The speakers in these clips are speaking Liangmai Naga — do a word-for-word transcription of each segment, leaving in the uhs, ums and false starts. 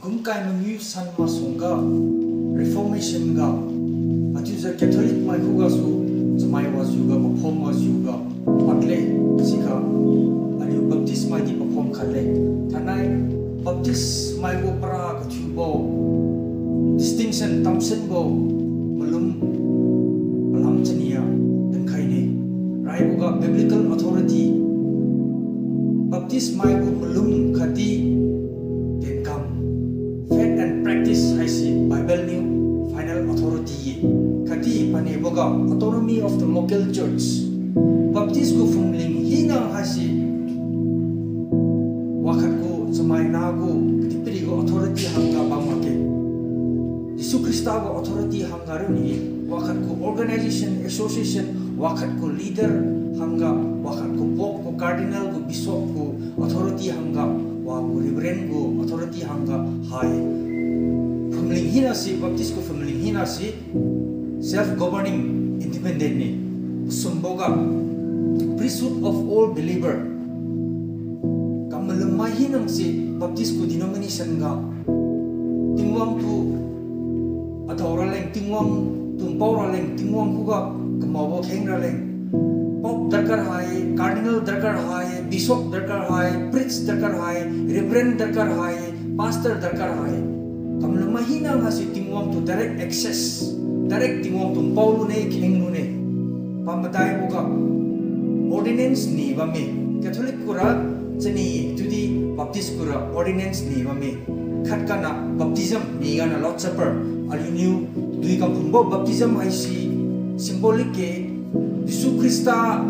Kumkai mangiu san masuangga, Reformation ga, achiujiu Catholic mai khugasu, chamai wajiuga, paphom wajiuga, padle, siga, aliu Baptist maidi paphom khatle. Thainai, Baptist maigu para kathiubo, distinction tamsenbo, malum, palam chania, dinkhaine. Raiboga biblical authority, Baptist maigu malum khatdi, tenkam, faith and practice haise Bible niu final authority ye. Khatdi paneboga autonomy of the local church. Baptist gu phumling hina haise wakhat gu chamaina gu kadihpiri gu authority hangga bam makge. Jesu Khrista gu authority hangga runi, wakhat gu organization, association, wakhat gu leader hangga, wakhat gu pope gu cardinal gu bishop gu authority hangga, wa gu reverend gu authority hangga hai. Phumling hinase, Baptist gu phumling hinase, self-governing, independent ne. Sumboga, priesthood of all believer. Kam malum mai hinase Baptist gu denomination ga, Tingwang tu adao raleng, Tingwang tu npao raleng, Tingwang khuga kamaobo kheng raleng. Pope darkar hai, cardinal darkar hai, bishop darkar hai, priest darkar hai, reverend darkar hai, pastor darkar hai. Kam malum mai hina haise Tingwang tu direct access, direct Tingwang tu npao lune, kheng lune. Pamadaiboga ordinance ni bamme. Catholic kura chani, chiudi Baptist kura ordinance ni bamme. Khat kana baptism, ni gana Lord Supper. Aliuniu tadui kam phungbo baptism haise symbolic ge, Jesu Khrista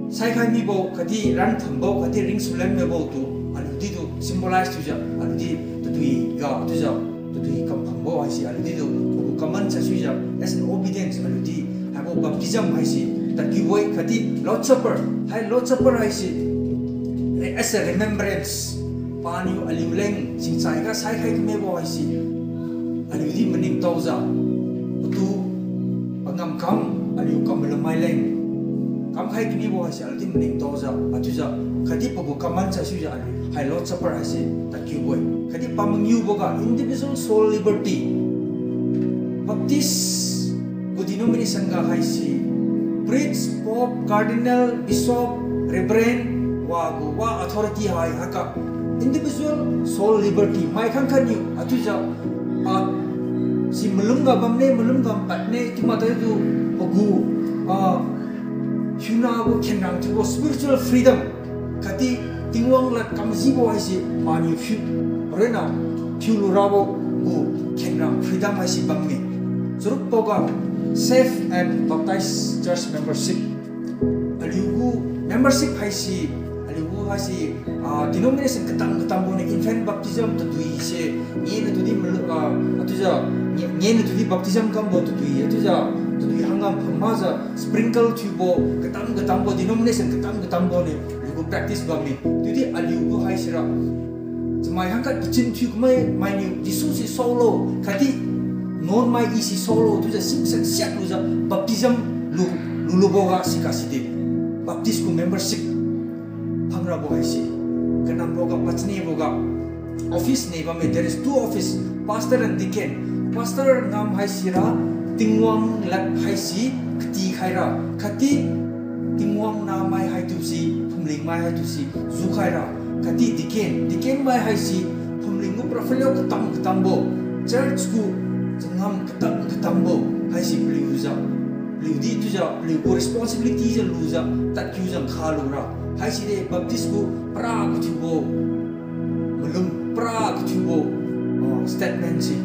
saikhai mibo khatdi ranphungbo khatdi ringsulan mibo tu aliudi tu symbolize thiujiu aliudi tadui ga chiujiu tadui kam phungbo haise aliudi tu pagu common sa thiujiu as an obedience aliudi haibo baptism haise tadkiu-e khatdi Lord Supper, hai Lord Supper haise as a remembrance, paniu aliuleng singchaiga saikhai kamibo haise aliudi maningtaojiu, patu pangamkam aliu kam malum maileng kamkhai kamibo haise aliudi maningtaojiu, achiujiu khatdi pagu common sa thiujiu aliu hai Lord Supper haise tadkiu-e. Khatdi pamangiuboga individual soul liberty. Baptist gu denomination ga haise priest, pope, cardinal, bishop, reverend, wa gu wa authority hai haiga individual soul liberty mai khangkhat niu achiujiu, ah, si malumga bamne, malumga padne chiu madai tu pagu, ah, hiuna gu khenrang thiubo spiritual freedom khatdi Tingwang lad kamjibo haise paniu phiu, arena phiulu rabo gu khenrang freedom haise bamme. Charukboga saved and baptized church membership. Aliugu membership haise, aliugu haise, ah, denomination katam katambo niu infant baptism tadui se, ngena tudi malu-, ah, achiujiu, nge-, ngena tudi baptism kambo tadui, achiujiu tadui hangam phamajiu sprinkle thiubo katam katambo denomination katam katambo niu aliugu practice bamme. Chiudi aliugu haisira chamai hangkhat kachin thiu kamai mainiu Jesu si saolo khatdi nuan mai I si saolo chiujiu singsan siaklujiu baptism lu, luluboga siga sidi Baptist gu membership phangrabo haise. Kanamboga pachaniboga office ni bamme, there is two office, pastor and deacon. Pastor ngam haisira Tingwang lad haise katikhaira khatdi Tingwang namai haitu si, phumling mai haitu si jukhaira. Khatdi deacon, deacon mai haise phumling gu portfolio katam katambo, church gu changam katam katambo haise paliujiu, paliudi chiujiu paliugu responsibility jiu lujiu tadkiujiu khalura. Haiside Baptist gu para kathiubo malum, para kathiubo, ah, statement se.